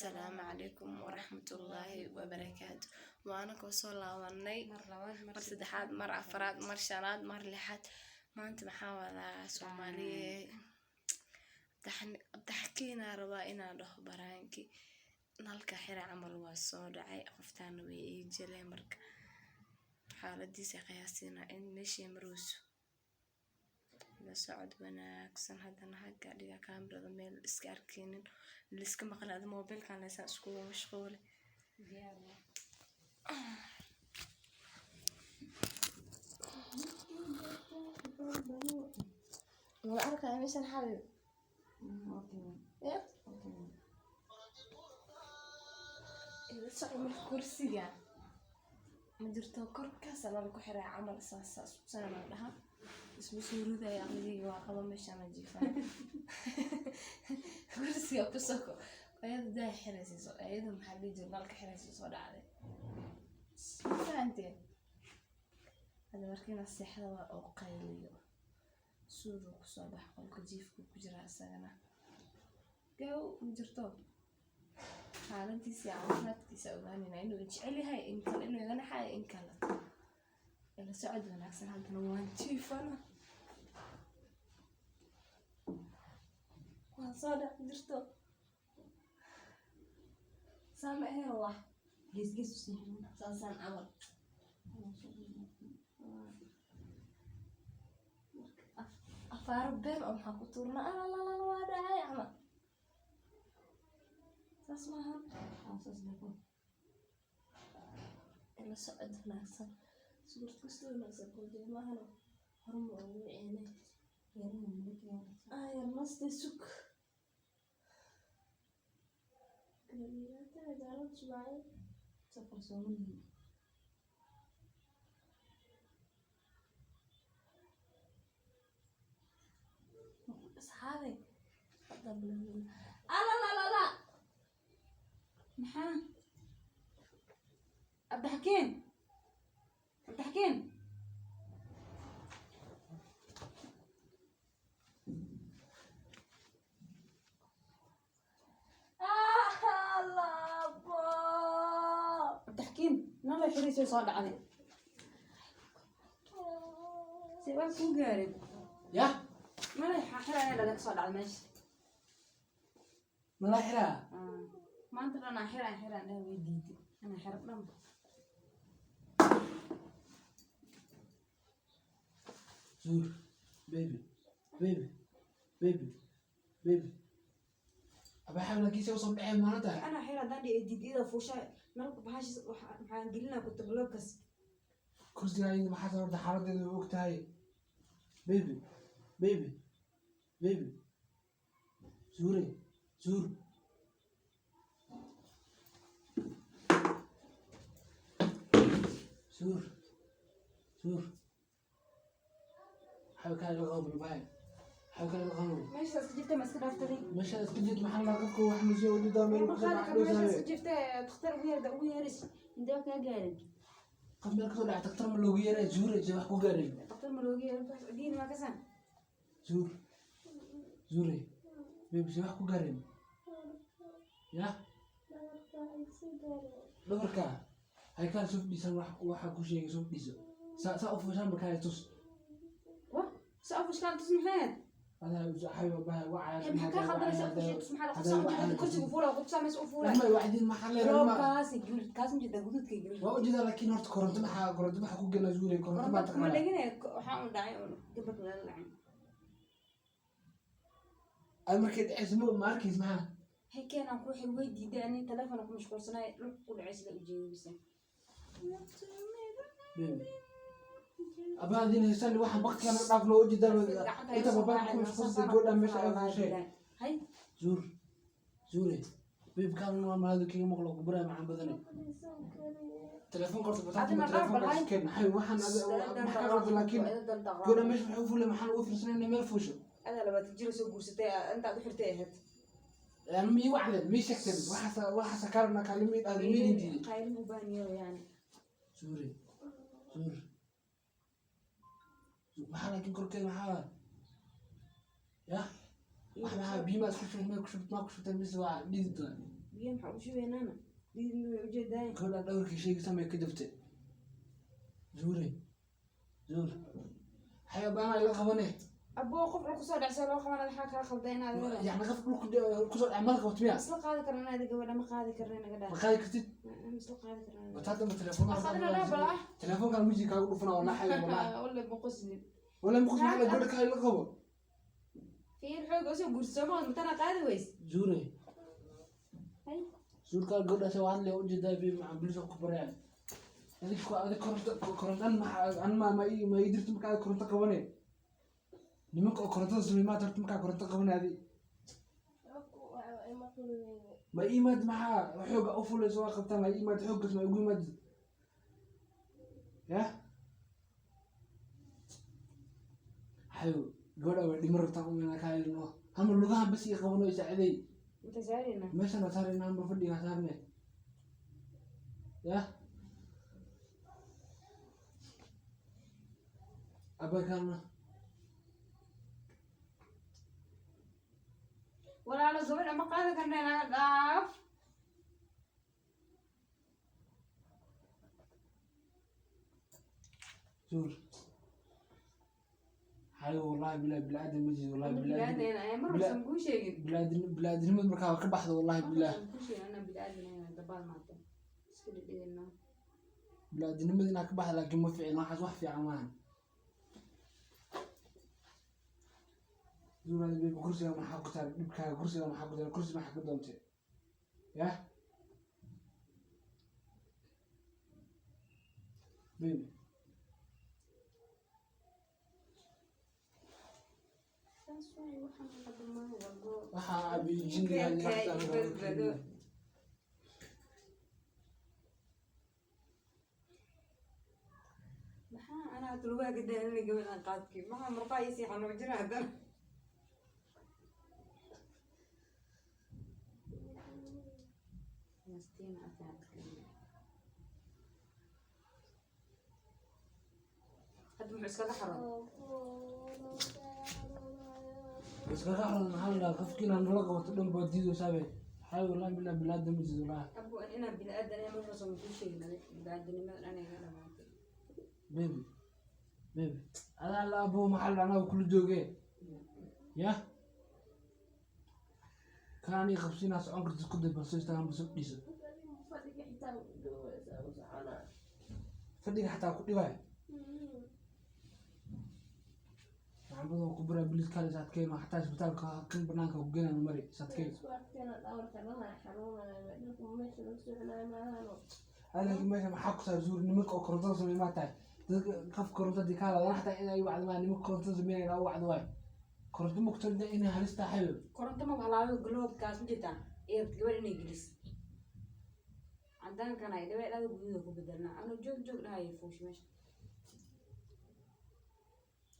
Assalaamu calaykum waraxmatullaahi wabarakaatu. Waana koo soo laabanay Mar labaad, mar saddexaad, mar afraad, mar shanaad, mar lixaad. Maanta maxaa wadaa, Soomaaliye? Abdaxkiinaa rabaa inaan dhaho baraanki. Nalka xira camal waa soo dhacay, qoftaana way ii jileen. Marka xaaladiisa qiyaasina in meeshii marayso la socod wanaagsan. Haddana hagga dhiga kaamirada, meel iska arkeynin, liska maqlay. Ada moobilkan leesaa iskugu mashquuli. Diyaar waa. Wala arkaya meeshan, xabib. Okay. Ya. Okay. Ila soco. Marka kursiga ma jirto, korkaas lala ku xiraa camal, saas saas saana dhaha, isma soo ridaya. Aqligeyga waa qaba, meeshaan jiifaa, kursiga ku soko. Ayada daa xiraysa, ayada maxaa dhihi jira, nalka xiraysa, soo dhacday. Fahanteen? Hada markiina seexda waa oo qayliyo, suuduu kusoo bax, qolka jiifka ku jira isagana gow ma jirto. Xaaladiisa iyo caafimaadkiisa ogaanayna, inuu jecel yahay in kale, inuu iga naxayo in kale. Ila socod wanaagsan. Haddana waan jiifana, waan soo dhac jirto, saama ahayn wax. Gees gees u seexan. Saasaan camal. Afaaro been oo maxaa ku tuurnaa, alalala, waa dhacay camal, saas maahan. Saas leh. Ila socod wanaagsan, suurad kasta wanaagsan kuu maahano, horuma ugu wicine. Yarina malaka. Ayar naste, sug. Safar Soomaaliya. Asxaabe, hadda alalalala. Maxaa? Cabdixakiin. Cabdixakiin. Alabo. Cabdixakiin, nala xiriisay soo dhacday. Si wax kuu gaarin. Yah. Mala xiraya, laga soo dhacday meesha. Mala xiraa? Maanta dhan aan xiraan xiraan dhaha, way diiday. Ana xirab dhan. Zuur, baby, baby, baby, baby, abaxaa laakiinse usoo dhaceen maalinta. Ana xira haddaan dhihi diidiyada fuusha nalka bahasha waxaan gelinaa kutublokas. Kursiga ayada maxaa sababta? Xaaladeedu way og tahay. Baby, baby, baby, zuure, zuur, zuur, zuur, waxaa kaa iga qabo bahay, waxaa kaa iga qabo. Meeshaas iska jirtay, ma iska dhaaftaday? Meesha iska jeed, maxaa la qofka wax musiyo ujeedaa meel Ma kusoo qaadi karo meeshaas dhacdhowsaaye. iska jirtay, dhakhtar ugu yeerda ugu yeeris intee kaa gaarin. Qof meel kasoo dhacay daktar ma loogu yeeray? Zuure, je wax ku gaarin. Dhakhtar ma loogu yeerin, diin waa kasan. Zuur, zuure, baby, se wax ku gaarin ya dhabarka hay kaa soo fadhiisan. Wax waxa ku sheegay, soo fadhiiso, saa saa u fuushaan markaa tus. Wa sa afushkaan tus maxayd? Adaa xabiba bahay wacaya. Maxaa kaa khaldanaysa? Afushii tus maxaa la qabsan ujeeda kursiga fuula qubsaa meesha u fuula. Ma wacdin, maxaa leedahay ma? Roobkaas gurid kaas ma jeeda, guduudka gurid. Waa ujeedaa, laakiin horta koronto maxaa, koronto maxaa ku gela? Zuure, koronto maa koronto kuma taqaanaa? dhegine, waxaa un dhacay un gabarka lala dhacay. Ay markay dhacayso ma arkays maxaa? Hay keenaan ku waxay way diiday, ani telefoon ku mashquulsanay, dhulka ku dhacay sida ujeedo bise. Baby, abaadin haysan, waxa baktiga naga dhaaf loo ujeedaa inta babaanka ku mashquulsatay, gabadha meesha ay fuushay. Hay. Zuur, zuure, babe, kaalin waa mahadu kaga maqlo ku baraa macaan badane. Telefoonka horta bataati Adina telefoonka dhaaf balhay. iskeen maxay waxaan maxaa ka qaldan? Laakiin gabadha meesha maxay u fuulay? Maxaan ugu fiirsanay inay meel fuusho? Adaa 20 jir soo guursatay, intaad u xirtay ahayd. Yani mii wacdeen, mii sheegteen, waxaasa waxaasa kaalna kaalin mii dhahday, miidin diiday. Qaylin u baaniyo yani. Zuure, zuur, maxaa laakiin korkeeda maxaa ya wax maxaa biyo maa isku shubtay, maa ku shubtay, maa ku shubtay mise waa dhidi doona? Biyo maxaa ugu shubeynaana? Dhiidna way ujeedaaye. Gabadha dhawarkii sheegaysa may ka jabtay. Zuure, zuur, xayabaana ila qabane. Aboo, qof dhul kusoo dhacsay loo qaban, maxaa kaa qalday inaad leedahay? Yacni qof dhulku kusoo dhac mala qabato miya? Isla qaadi karna inaad gabadha, ma qaadi karna, naga Ma dhaaf. qaadi kartid? Ma isla qaadi karna. Bataata ma telefoon? Qaadina laa bala. Telefoonkan miji kaagu dhufana walaa xayo walaa. Walla boqosni. Wala muqus maxaa gabadha kaa ila qabo. Fiir, xoog usoo guurso ma matana qaadi weys. Zuure. Hay. Zuurkaa gabadhaas waa hadlaya ujeedaa bi maxaa bilis ku barayaan. Adig adig koronto korontan maxaa an ma ma ii ma ii dirto markaa koronto qabane. Nimanka oo korontada sameey maanta horta markaa koronto qabane adi. Ma ii imaad maxaa xooga u fulayso waa qabtaa, ma ii imaad xooggas ma igu imaad. Yah? Xayo gabadha way dhimo rabtaa umena kaa ilino. Hama lugahan bas ii qabano isaaciday. Inta saarina. Meeshan waa saarayna, hama fadhiga saarne. Yah? Abay kalna. Walaalo, gabadha ma qaadi karna, naga dhaaf. Zuur. Hayo wallahi billahi bilaadan ma jiro wallahi bilaadan. Bilaadan ayaa mar walba kuu sheegin. Bilaadan bilaadanimada markaa waa ka baxdo wallahi billahi. Kuu sheegin anaa bilaadan ayaa dabaal maata. Iska dhidhigana. Bilaadanimada inaa ka baxdo laakiin ma fiicin, waxaas wax fiican maahan. Zuur hada baby kursiga maxaa ku saaran dhibkaaga, kursiga maxaa ku saaran, kursi maxaa ka doontay? Yah? Baby. Saas waay, waxaan qadamaa walbo. Waxaa cabiyo jinniga. Keelka iyo badbado. Maxaa anaa tulubaha ka daalinay gabadhan qaadkii? Maxaa murqaha ii sii xanuujina haddana? Mastiin afaan. Hadda muxuu iskaga xaroon? Iskaga xaroon maxaa la dhahaa qofkii inaan nala qabato dhan baa diidaysaa be. Hayo wallahi billahi bilaadan ma jiro wallahi. Abu, inaan bini'aadan ahay mar walba kuu sheegin adig bini'aadanimada dhan iga dhamaatay. Baby. Baby. Adaa la abo maxaa la dhahaa kula joogee. Yah? Kaan ii qabsinaa socon kartid isku day bal soo istaagan bal soo dhiso. Fadhiga xataa ku dhibaya. Maxaa badan ku baraa bilis kaale saadkeeno xataa isbitaalka kan banaanka ku geenaan mari saadkeen. Laakiin meesha maxaa ku saar zuur nimanka oo korontada sameey maa tahay. Dadka qof koronto haddii kaa laadaan xataa inay wacdo maa nimanka korontada sameynaya u wacdo waay. Koronto ma ku talin inay halis tahay. Koronto ma halaayo gloobkaas ma jirtaa? Iyo gabadh inay gelis. Cadaankana ay dhawaad aad gududa ku bedelna. Anuu joog joog dhahayo fuush meesha.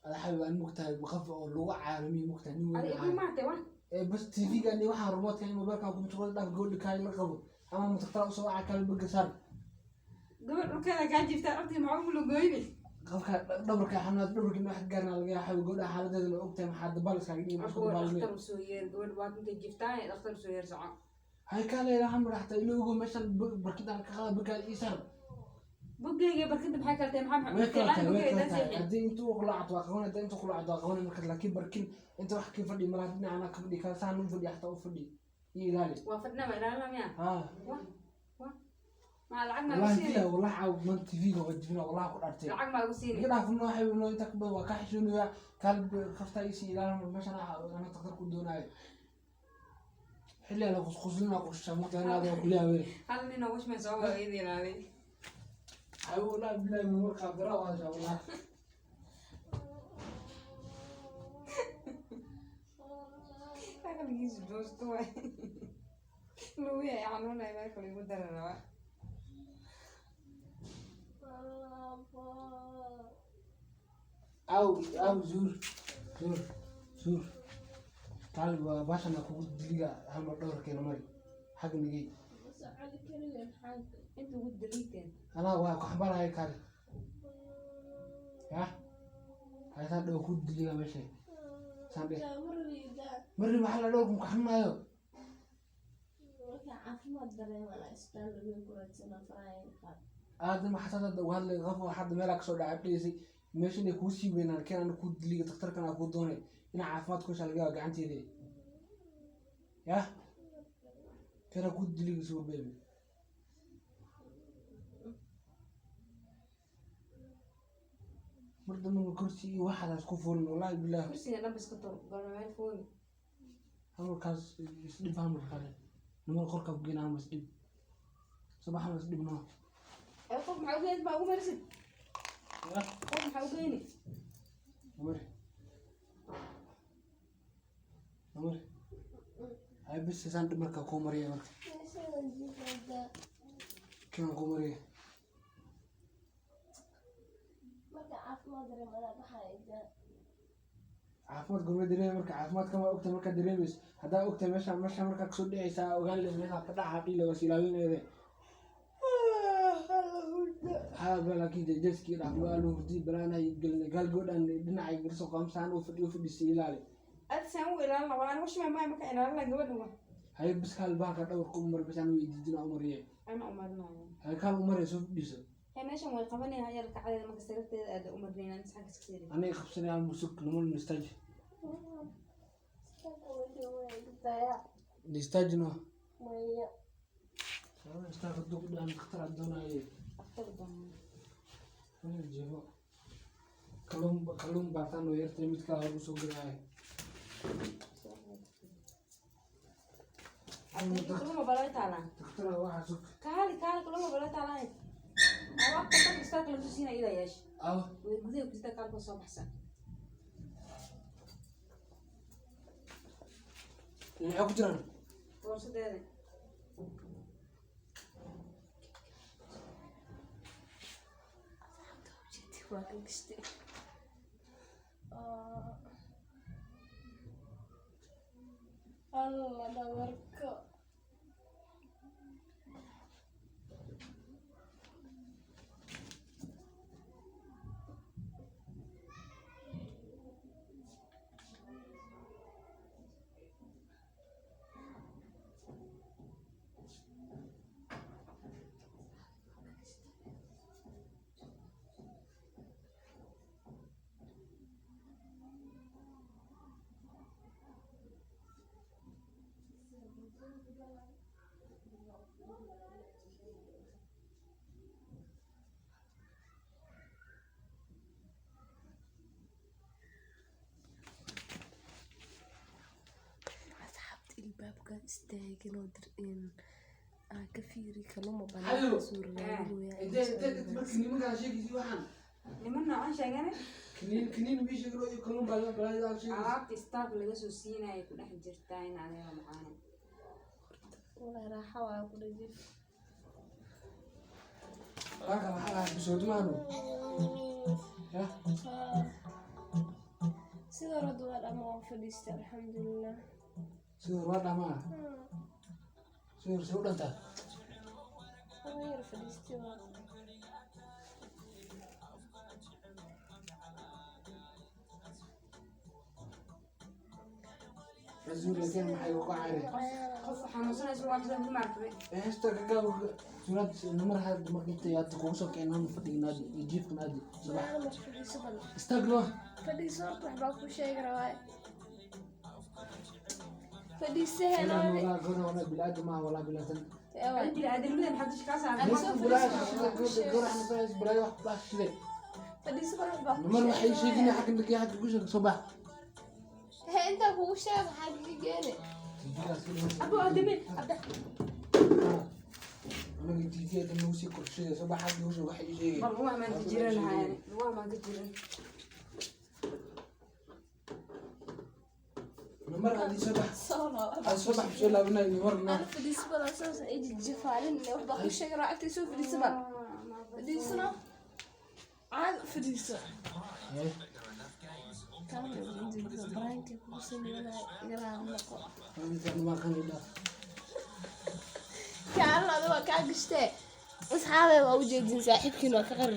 Ada xabib aan mugtahay qof oo lagu caalamiyo mugtahay nin weyn Adi ahay. igu maatay wa? Ee bas TV-ga ni waxaa remote-ka in mobilka ku mashquul dhaaf gabadha kaa la qabo ama mutaqtara usoo waca kale baga saar. Gabadh dhulkeeda kaa jirtaa hortii maxaa ugu lagoyni? Qofka dhabarka xanuunaad dhabarka in wax gaarna laga yaabo gabadha xaaladeeda la ogtahay maxaa dabaal iskaga dhigi maxaa isku Gabadh dabaalmay. dhakhtar usoo yeer, gabadh waad intay jirtaa dhakhtar usoo yeer soco. Hay kaale ilaa hamar xataa iloogo meeshan barkidan ka qaada barkaad ii saar. Bogeyga barkinta maxay kala tahay maxaa Way kala tahay, way bogeyga kala tahay. seexin. Haddii intuu qulaacdo waa qabanay, haddii intuu qulaacdo waa qabanay marka laakiin barkin inta wax ka fadhi malaha dhinacana ka fadhi kala saan u fadhi xataa u fadhi ii ilaali. Waa fadhina waa ilaalina miya? Haa. Wa wa ma lacag maa Wallahi ugu siini? billahi wallahi caaw man TV-ga waa jibina wallahi ku dhaartay. Lacag maa ugu siini? Iga dhaaf noo xabiib noo inta ka badan waa ka xishoonaya kaal qafta ii sii ilaalin meeshan ana takhtar ku doonayo. Xilli la qusquslina qusha mugta inaad waa kuliya wey. Hal nin oo washman soo wada iyada ilaalay. Xabiib wallahi billahi ma warqaa dara waa insha Allah. Aqalkiisu joosto waay. Lugihi ay xanuunaya meel kale igu dari rabaa. Aw aw zuur zuur zuur kaal waa baashan kugu diliga hal mar dhowrkeena mari xag nigay. Inta ugu daliigteen. Anaa waa ku xambaaraya kaal yah haysaa dhow ku diliga meesha saan dheh marri maxaa la dhowrku ku xanuunayo. Caafimaad dareemana isbitaal weyn ku raadsana faraha qaad. Aadna ma xataa hadda uga hadlay qof hadda meelaa kasoo dhacay dheysay meesha inay kuu sii weynaan keenan kuu diliga daktarkan aa kuu doonay inaa caafimaad ku heshaa laga yaaba gacanteeda yah kana kuu diliga soo baby. Mar dambe kursi iyo waxaadaas ku fuulin, wallaahi bilaahi. Kursiga dhan ba iska tur galma meel fooli. Hamarkaas isdhib, hamar kale niman qorkaa ku geyna, hamar isdhib, subax hamar isdhib noo. Ee qof maxaa u geeni? Baa ugu marisid. Yah. Qof maxaa u geeni? Amar amar hay bis saan dhib markaa kuu mariya marka. Meeshaan jiifada. Kan kuu mariya. Marka caafimaad dareemana baxaa idaa. Caafimaad gurma dareemi marka caafimaadka ma ogtahay markaa dareemayso haddaa ogtahay meesha markaa kasoo dhicaysaa ogaan leh meesha ka dhaca dhiila was ilaalinayde haa laakiin jejeeskii dhacdo alu hurdi balaanahay gelina gaal gabadhan dhinacay garso qaamsaan u fadhiyo fadhiisay ilaali. Aad saan u ilaalin waa anigu shimay maay marka ilaalin lahaa gabadha waa. Hay bis kaal bahalka dhawarka u mar bis aan weydiidina u mariye. Ana u marinayo. Hay kaal u mariye soo fadhiiso. Hee meeshan way qabanaya yar kacdeeda marka sariirteeda aad u marinayna inta xagga iska sii. Anay qabsanayaan musuk niman nistaaj. Nistaajino. Maya. Istaag hadduu ku dhahan dhakhtar aad doonaye. Dhakhtar doonaa. Jiifo kalluun kalluun baataan oo yartay mid kale hor usoo gelaayo. Kuluma balay taalaan. Dhakhtar waxaa sug. Kaali kaali kuluma balay taalaan. Alaabta tan istaag lagu siina ila yeesh. Aw. Way gudaha ku jirtaa kaalka soo baxsan. Maxay ku jiraan? Boorsadeeda. Waa ka gashtay. Allah dhabarka. Asxaabta ilbaabkan istaagin oo dir in aan ka fiiri kaluma Hayo. banaan suuragalinaya. Intee intee marka nimankaan sheegaysi waxaan Niman noocan sheegane. Kiniin kiniin bii sheegay iyo kalluun baa balaa sheegaysi. Alaabta istaag laga soo siinaya ku dhex jirtaa in adeero macaano. Walaa raaxa waa ku dhajif. Halka waxaa ahaa bisoodmaanu yah. Sidoo hore waa dhama waan fadhiistay alxamdulilah. Sidoo hore waa dhamaa sidoo hore see u dhantaa. Waan yar fadhiistay waa. Rasuul laakiin maxay uga caareen? Qof xanuunsanaysa waa kasoo ma arkay. Heesta kagaab suurad namar had marka inta yaad kugu soo keenaan fadhignaadi iyo jiifkanaadi subax. Mar fadhiiso bal. Istaag loo. Fadhiiso horta waxbaa kuu sheegi rabaa. Fadhiisahena. Walaa gora walaa bilaad ma walaa bilaatan. Bili aadamada maxaa dusha kaa saaran? Ani soo fadhiiso waxbaa kuu sheegi. Gora xanuunsanaysa balaa wax baa shiday. Fadhiiso bal waxbaa kuu Namar waxay sheegi sheegin rabaa. xagga dhigay xagga ku sheeg soo bax. Hee intaa kugu sheeg maxaa kaga geene. Abu aadame abda. Anaga TV hadda nagu sii korsheeya soo bax xagga ku sheeg waxay sheegeen. Bal waa maan ka jiran haayane. Waa maan ka jiran. Namar hadii soo bax. Soo nool. Aan soo bax soo laabanay namar na. Ana fadhiiso bal saas ay jifaalin waxbaa kuu sheegi rabaa agtay soo fadhiiso bal. Fadhiisano. Caad fadhiiso. Hee. Baraanka kugu sameynaya igaraa noqo. Intaan ma kan idhaa. Kaalada waa kaa gashtee. Asxaabay waa u jeedin saaxiibkiin waa ka qarir.